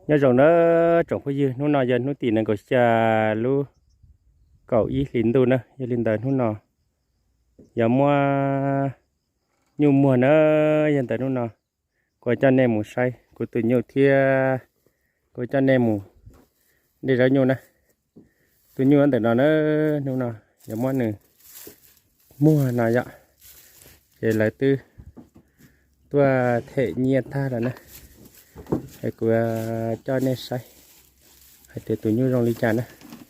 Nyob zoo na tsoom phooj ywg, hnub no yog hnub tim nees nkaum xya lub kaum ib hlis ntuj na, yog li ntawd hnub no yuav muab nyuj muag na, yog ntawm hnub no kuv coj nej mus saib kuv tus nyuj thiab kuv coj nej mus de zaub nyuj na. Tus nyuj ntawm no na, hnub no yuav muab nws muag no yom, ces lawv twb tuaj them nyiaj tag lawm na. Es kuv coj nej saib hais tias tus nyuj zoo li cas na.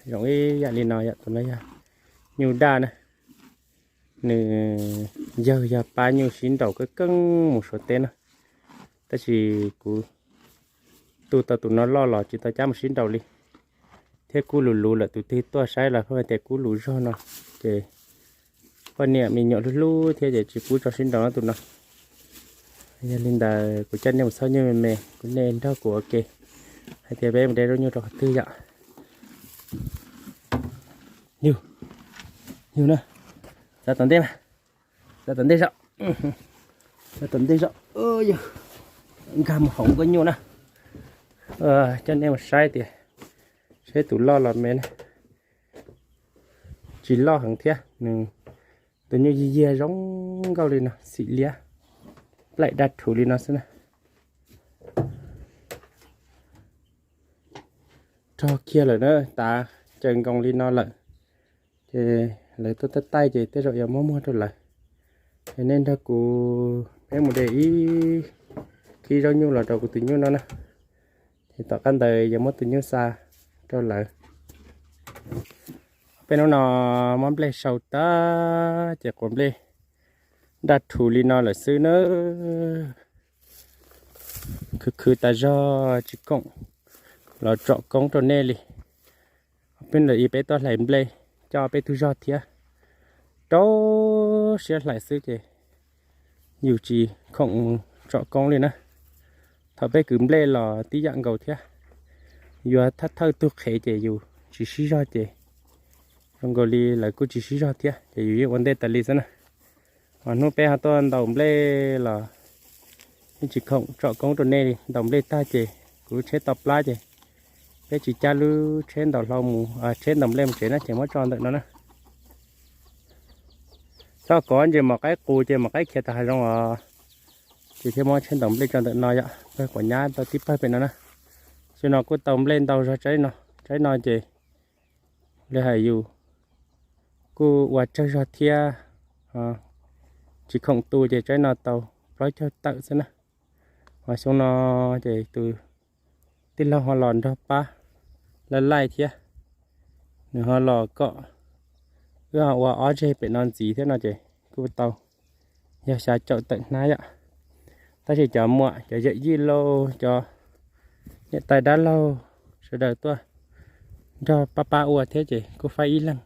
Zoo ib yam li no yom, tus no yog nyuj daj na. Nws yawg yog pab nyuj sib nraus keej keej mus Suav teb na, tab sis kuv tu tau tus no loj los tsis tau cab mus sib nraus li, thiab kuj luv luv lawm, tus twg tuaj saib los pheej hais tias kuj luv zog no, ces poj niam me nyuam hlub hlub thiab ces tsis pub tso sib nraus no tus no. Yog li ntawd kuv coj nej mus txhawb nyuj me me, kuv nej nrog kuv ua ke hais tias peb mus de zaub nyuj rau qhov twg yom. Yug, yug na, txav tom ntej mas, txav tom ntej zom, txav tom ntej zom, yog nkag mus hauv nkauj nyuj na. Coj nej mus saib tias seb tus loj los me na, tsis loj heev thiab, nws tus nyuj yig yiag zoo nkauj li no, xim liab, plaim daj rhuv li no xwb na. Rog kiag lawm na, tav caws nkoos li no lawm, ces lawv tuaj taij taij ces tej zaum yuav muab muag rau lawv. Es nej nrog kuv, peb mus de ib khib zaub nyuj los rau kuv tus nyuj no na, ces tom qab ntawd yuav muab tus nyuj xa rau lawv. Peb hnub no muab nplej sau tag ces quav nplej daj rhuv li no lawm xwb na. Khwv khwv tas zog tsis khoom los tsom koob rau nej li. Peb ntawm ib peb tuaj hlais nplej coj peb tug zog thiab, rau siab hlais xwb ces yus tsis khoom tsom koob li na. Thaum peb kwv nplej los tib yam nkaus thiab, yuav thawj thawj tug qhev ces yus tsis sib zog ces zoo nkaus li lawv kuj tsis sib zog thiab ces yus yeej ua ntej tas li xwb na. Ho hnub peb ho tuaj ntaus nplej los yeej tsis khoom tsom koob rau nej li. Ntaus nplej tag ces kuv lub tsheb tau plab ces peb tsis cab lub tsheb ntaus hlau mus, tsheb ntaus nplej mus tsev na ces muab tso ntawm no na. Txhob kov ntses mos qaib qus ces mos qaib khiav tag hav zoov os. Ces thiaj muab tsheb ntaus nplej tso ntawm no yom, pawg quav nyab tau tib pawg pem no na. Xyoo no kuj tau nplej ntau zog tsaib no, tsaib no ces li hais yus kuj ua tsawg zog thiab, tsis khoom tu ces tsaib no tau plaub caug tawm xwb na. Ho xyoo no ces tus tij laug ho los nrog pab laij laij thiab, nws ho los kom wb ho ua ob zeg pem no ntxiv thiab no ces kuj tau yog xya caum tawm hnab yom. Tab sis cov muam cov yawm yij lauj, cov niam tais dab laug sawv daws tuaj nrog pab pab ua thiab ces kuj faib ib leeg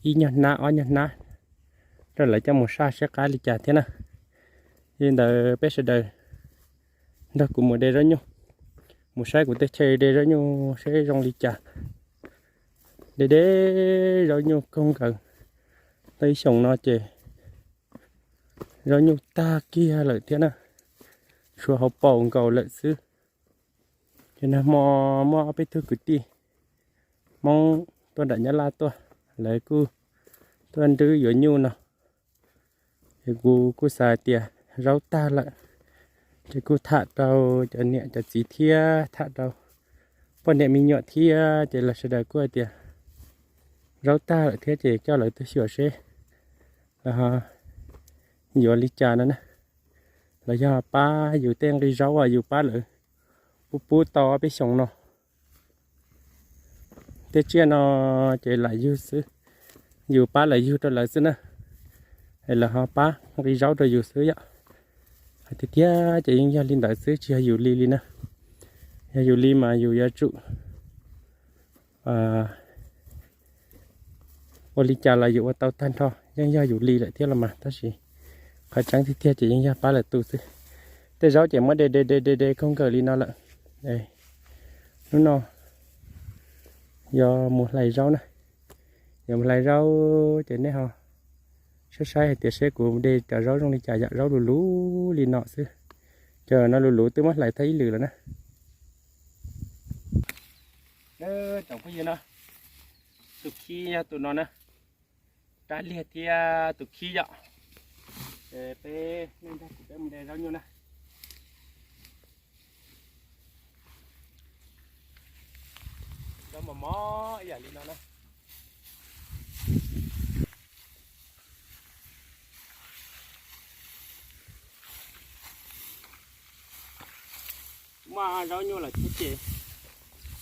ib nyuag hnab ob nyuag hnab rau lawv coj mus saj seb qab li cas thiab na. Li ntawd peb sawv daws nrog kuv mus de zaub nyuj, mus saib kuv tej chaw de zaub nyuj seb zoo li cas. De de zaub nyuj kawg nkaus, tau ib xyoos no ces zaub nyuj tag kiag lawm thiab na, tshuav hauv paus nkaus lawm xwb. Ces nag hmo muaj ob peb tug kwv tij Hmoob tuaj nram Nyab Laj tuaj, lawv kuj tuaj nrwb yuav nyuj no. Ces kuv kuj xav tias zaub tag lawm, ces kuj tham rau cov niam cov txiv thiab tham rau poj niam me nyuam thiab, ces lawv sawv daws kuj hais tias zaub tag lawm thiab ces coj lawv tuaj xyuas seb lawv ho yuav li cas no na. Los yog pab yus tej nqi zaub uas yus pab lawv pub pub tau ob peb xyoos no. Tej tsiaj no ces lam yug xwb, yus pab lawv yug rau lawv xwb na, es lawv ho pab nqi zaub rau yus xwb yom. Hais tiag tiag ces yeej yog li ntawd xwb, tsis yog yus li li na. Yog yus li mas yus yuav tsum ua li cas los yus ua tau tag nrho, yeej yog yus li lawm thiab los mas, tab sis qhov tseeb tiag tiag ces yeej yog pab lawv tu xwb. Tej zaub ces muab de de de de de kawg nkaus li no lawm. Hnub no yog mus hlais zaub na, yog mus hlais zaub ces nej ho saib saib hais tias seb kuv de cov zaub zoo li cas, yam zaub luv luv li no xwb. Cov no luv luv twb muab hlais tag ib lwm lawm na. Tsoom phooj ywg na, tus khib yog tus no na, rab liag thiab tus khib yom. Ces peb nej nrog kuv peb mus de zaub nyuj na. Zaub mos mos ib yam li no na. Muaj zaub nyuj lawm thiab ces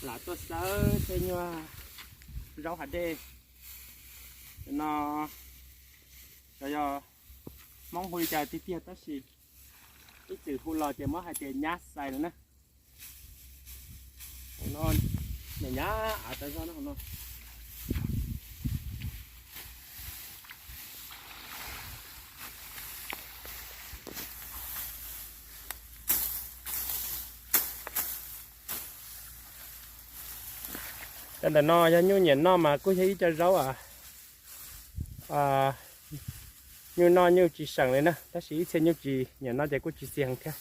lam tuaj xawb tej nyuag zaub hav dej no. Yog Hmoob hu li cas tiag tiag tab sis ib txwm hu los ces muab hais tias nyab xais no na. Hauv no, nyab av tas zog no hauv no. Cov ntawm no yog nyuj nyiam noj mas kuj yog ib co zaub nyuj noj nyuj tsis seem li na, tab sis ib txhia nyuj tsis nyiam noj ces kuj tsis txi heev thiab.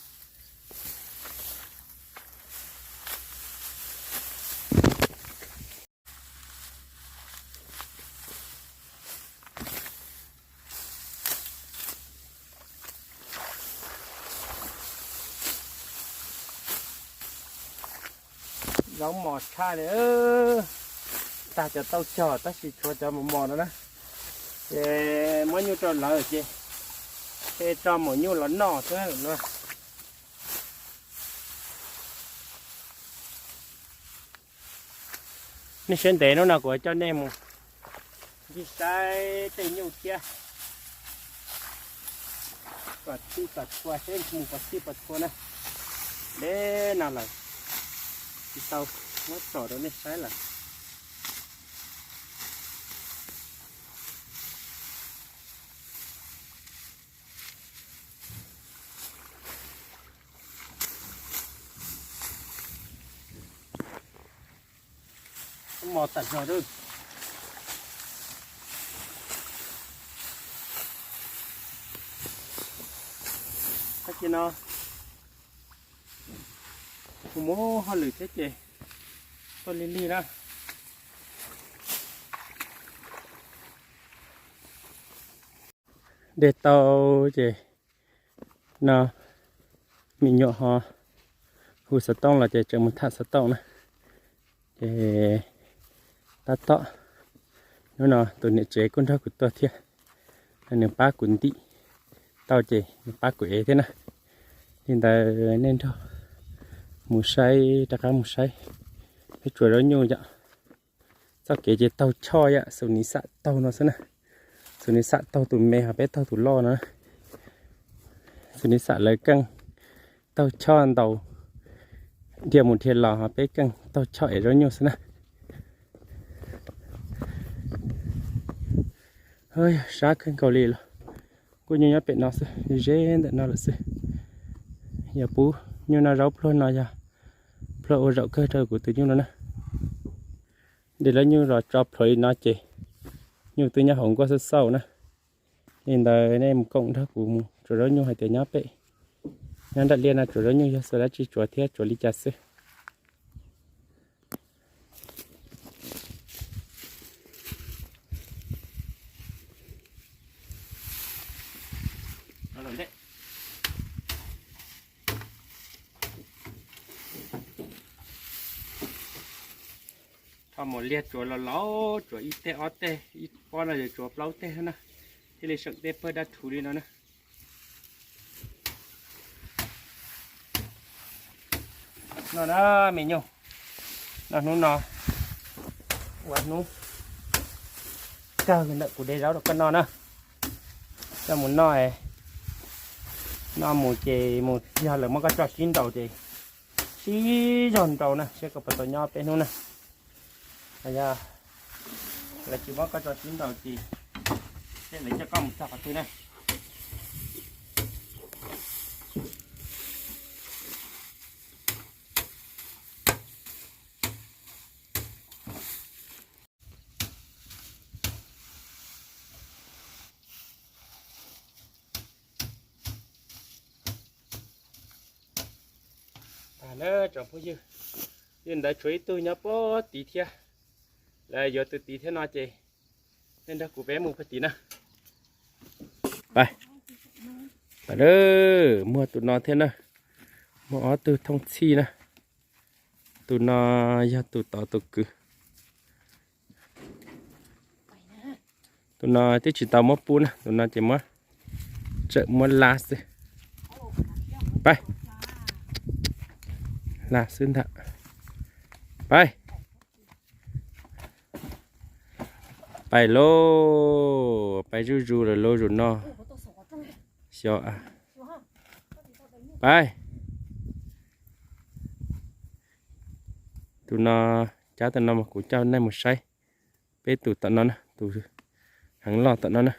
Zaub mos tshaj li, tag cov tauj cog tab sis tshuav cov mos mos no na. Ces muab nyuj rau lawv ces, ces tso maum nyuj los noj xwb no. Nej saib ntev hnub no kuv coj nej mus ncig saib tej nyuj thiab. Kom txhij kom txhua seb mus kom txhij kom txhua na. Deb no lawm, tsis tau muab tsom rau nej saib lawm. Mos tawm zog lawm. Tab sis no kuv muaj hauj lwm thiab ces tuaj lig lig na. De tau ces no me nyuam ho hu xov tooj los ces tseem mus tham xov tooj na. Ces tab tom hnub no tus niam tsev kuj nrog kuv tuaj thiab, nws pab kuv ntim tau ces nws pab kuv ev thiab na. Li ntawd nej nrog mus saib, rov qab mus saib peb tsuas zaub nyuj yom. Txoj kev ces taug choj yom, xus niv xam taug no xwb na. Xus niv xam taug tus me ho peb taug tus loj no. Xus niv xam lawv keej taug choj ntaus, dhia mus dhia los ho peb keej taug choj ev zaub nyuj xwb na. Sab kawg nkaus li los kuj nyuj nyob pem no xwb, ze ntawm no lawm xwb. Yog pub nyuj noj zaub pluag no yog pluag ua zaum kawg rau kuv tus nyuj no na. De lawv nyuj los tso plhuav li no ces nyuj twb nyob hauv nkuaj xauj xauj na. Li ntawd nej mus koom nrog kuv mus tsuav zaub nyuj hais tias nyob pem, nyob nram liaj no tsuav zaub nyuj yog xav dab tsi tsuav thiab tsuav li cas xwb. Tho mus liag tsuav los laus, tsuav ib teg ob teg, ib pob no yuav tsuav plaub teg na, thiaj li seem tej pawg dab thuv li no na. No na me nyuj, no hnub no ua hnub kawg ntawm kuv de zaub rau koj noj na. Coj mus noj, noj mus ces mus yog lawv muab koj tso sib nraus ces sib zog nraus na, seb koj puas tau nyob peb hnub na. Yog lawv tsis muab koj tso sib nraus ces seb lawv coj koj mus txog qhov twg na. Tag na tsoom phooj ywg, Yog ntawd tshuav ib tug nyob pog tid thiab, lawv yuav tus tid thiab no ces nej nrog kuv peb mus pog tid na. Pab, muag tus no thiab na, muaj ob tug thooj txhij na. Tus no yog tus tod tus kwv. Tus no twb tsis tau muab pub na, tus no ces muab, tseem muab la xwb. Pab, la xwb ntag. Pab, pais lauj, pais zuj zus lawm lauj zaum no. Xyov, pab, tus no, cab tus no mas kuv coj nej mus saib peb tus tom no na, tus heev loj tom no na.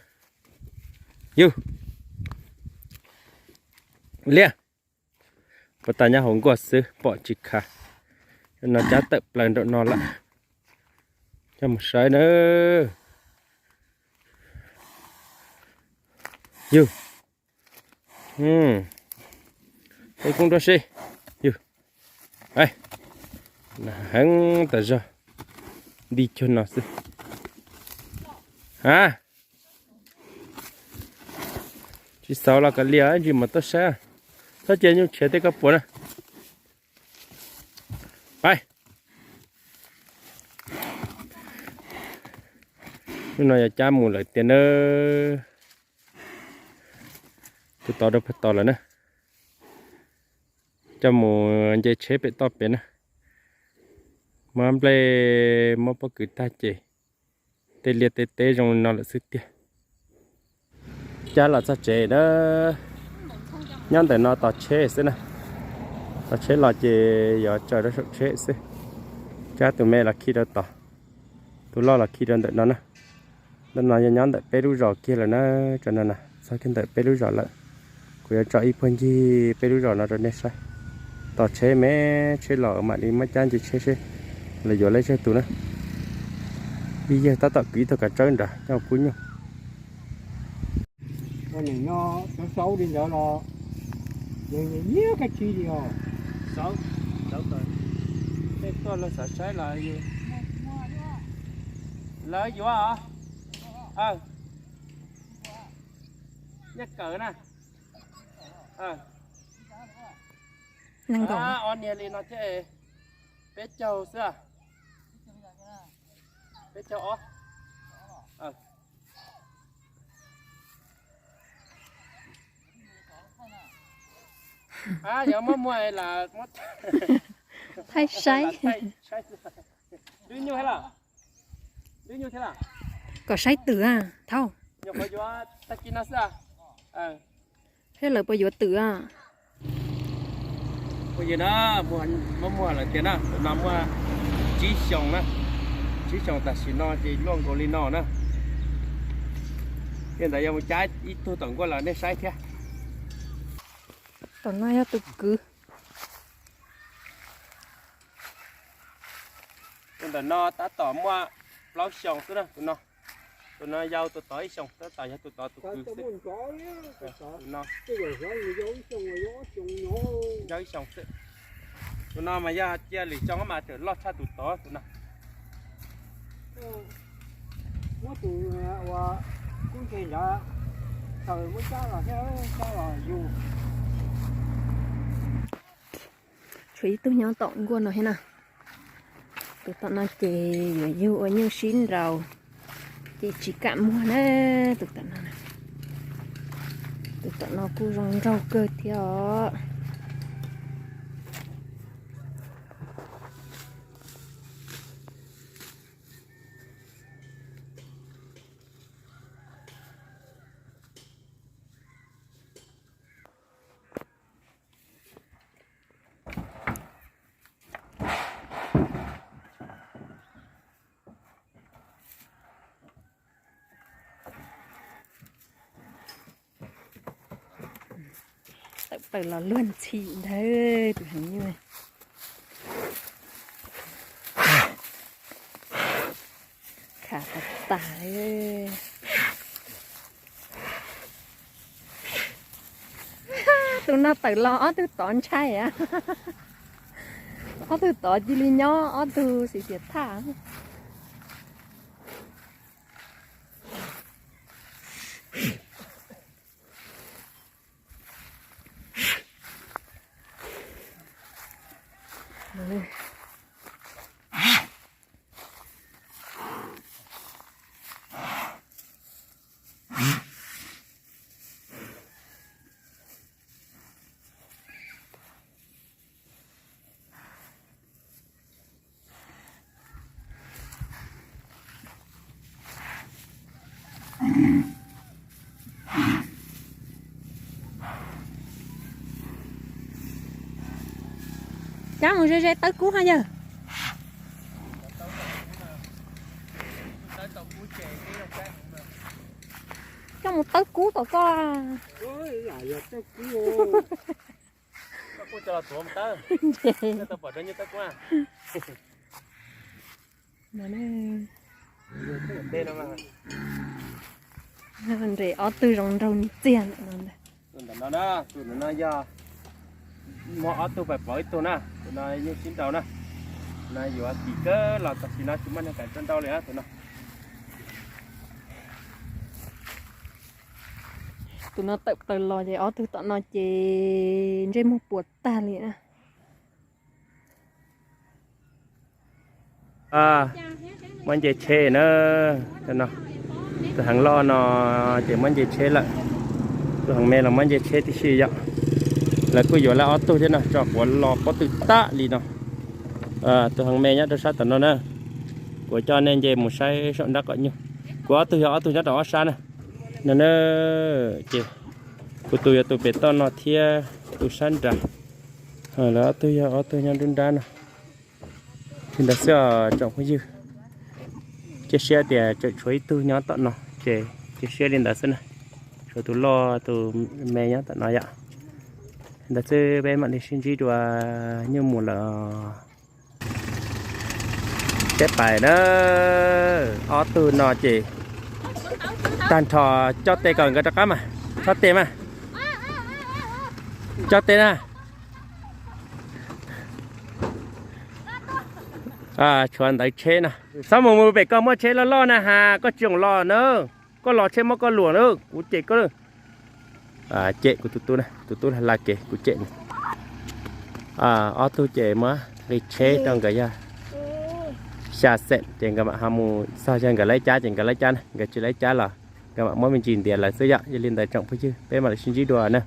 Yus, liaj, puas tas nyob hauv nkuaj xwb pom tsis khav. No cab tawm plaws nraum no lawm, coj mus saib na. Yus, peb koob nruab seb. Yus, heev tas zog, nti cuag no xwb. A, tsis xauv los kav liam, ntsis mas tuaj saib. Txhob cia nyuj tshiav tej koj puas na. Pab, hnub no yog cab mus lawm tiag nawb. Tus tod rau pag tod lawm na. Coj mus nce tsheb pem toj pem na. Muab nplej muab pob kws tag ces tej liaj tej teb zoo li no lawm xwb tiag. Cab los txog tsev na, nyob ntawm no tos tsheb xwb na. Tos tsheb los ces yuav tsaws rau saum tsheb xwb. Cab tus me los khi rau tod, tus loj los khi rau ntawm no na. Ntawm no yog nyob ntawm peb lub zos kiag lawm na, tso no na, txog kiag ntawm peb lub zos lawm. Kuv yuav tso ib puag ncig peb lub zos no rau nej saib. Tos tsheb me, tsheb los mam li muab cab nce tsheb seb lawv yuav leb tsawg tus na. Ib yawg tab tom kwv ib tug kav tsawb nrad coj pub nyuj. Ua nim no xauv xauv li ntawd los nyiam kab tsi li os. Xauv, xauv kom tej tuaj luag xav saib los lawv yuav os. Nyiaj kawm na. Ob niag li no thiab, peb caug xwb. Peb caug ob. Yog muab muag las muab thaij saib. Dub nyuj thiab los? Dub nyuj thiab los? Kom saib twm a thaub. Nyuam qhuav yuav tag kis no xwb. Thiab lawv puas yuav twm a? Phooj ywg na, muab muag lawm tiag na, tus no muaj tsib xyoos na, tsib xyoos tam sim no ces luaj nkaus li no na. Tej ntawd yuav mus cab ib tug tom nkuaj los nej saib thiab. Tom no yog tus kwv. Tus ntawm no tab tom muaj plaub xyoos xwb na, tus no, tus no yau tus tod ib xyoos, tab tom yog tus tod tus kwv xwb. Tus no yau ib xyoos xwb. Tus no mas yog cia lwm xyoo mas tseem loj tshaj tus tod tus no. Muab tus uas kub ntse ntawd thaws muab cab los thiab, cab los yug. Tshuav ib tug nyob tom nkuaj no thiab na. Tus tom no ces yuav yug ua nyuj sib nraus, ces tsis kam muag na. Tus tom no, tus tom no kuj zoo nraug kawg thiab os. Tawm plaws los luag ntxhi ntawd tus heev nyuj. Khav tas tas. Tus no tawm los ob tug tod ntshai a. Ob tug tod cia li nyob ob tug xiv xiav thaj. Cab mus ze ze tawb kub ha yawg. Coj mus tawb kub tom koj. Nres ob tug zoo nraug ntxiag. Tus ntawm no na, tus ntawm no yog muaj ob tug pais pauv ib tug na, tus no yeej sib nraus na. No yuav kim kawg los tam sim no tsis muaj neeg kam tso nraus li na tus no. Tus no tawm plaws los ces ob tug tom no ces ntsej muag puas tag li na. Muab nce tsheb na. Tus heev loj no ces muab nce tsheb lawm. Tus heev me los muab nce tsheb tib si yom. Lawv kuj yuav lawv ob tug thiab no, tso quav los pob tw tag li no. Tus heev me nyob rau sab tom no na. Kuv coj nej nce mus saib saum nrab kom nyuj. Kuv ob tug yog ob tug nyob rau ob sab na. No na, ces kuv tus yog tus pem toj no thiab tus sab nrad. Lawv ob tug yog ob tug nyob nruab nrab no. Li ntawd xwb os tsoom phooj ywg. Cia siab tias tseem tshuav ib tug nyob tom no ces cia siab li ntawd xwb na. Tshuav tus loj tus me nyob tom no yom. Li ntawd xwb peb mam li sib ntsib dua nyuj mus lawm. Peb pais na, ob tug no ces tag nrho coj tes kom nkawd rov qab mas, tso tes mas, coj tes na. Tshuav ntawv tsheb no, txhob mus mus pem koj muaj tsheb loj loj na has koj tsis zoo los na, koj los tsheb muab koj luam na, kuv cem koj. Cem kuv tus tub na, tus tub hla kev kuv cem nws. Ob tug ces muab nqi tsheb rau nkawd yog xya xeem ces nkawd mam ho mus txog yog nkawd laib cab ces nkawd laib cab na, nkawd tsis laib cab los nkawd mam muab me ntsis ntiav lawv xwb yom. Yog li ntawd tsoom phooj ywg peb mam li sib ntsib dua na.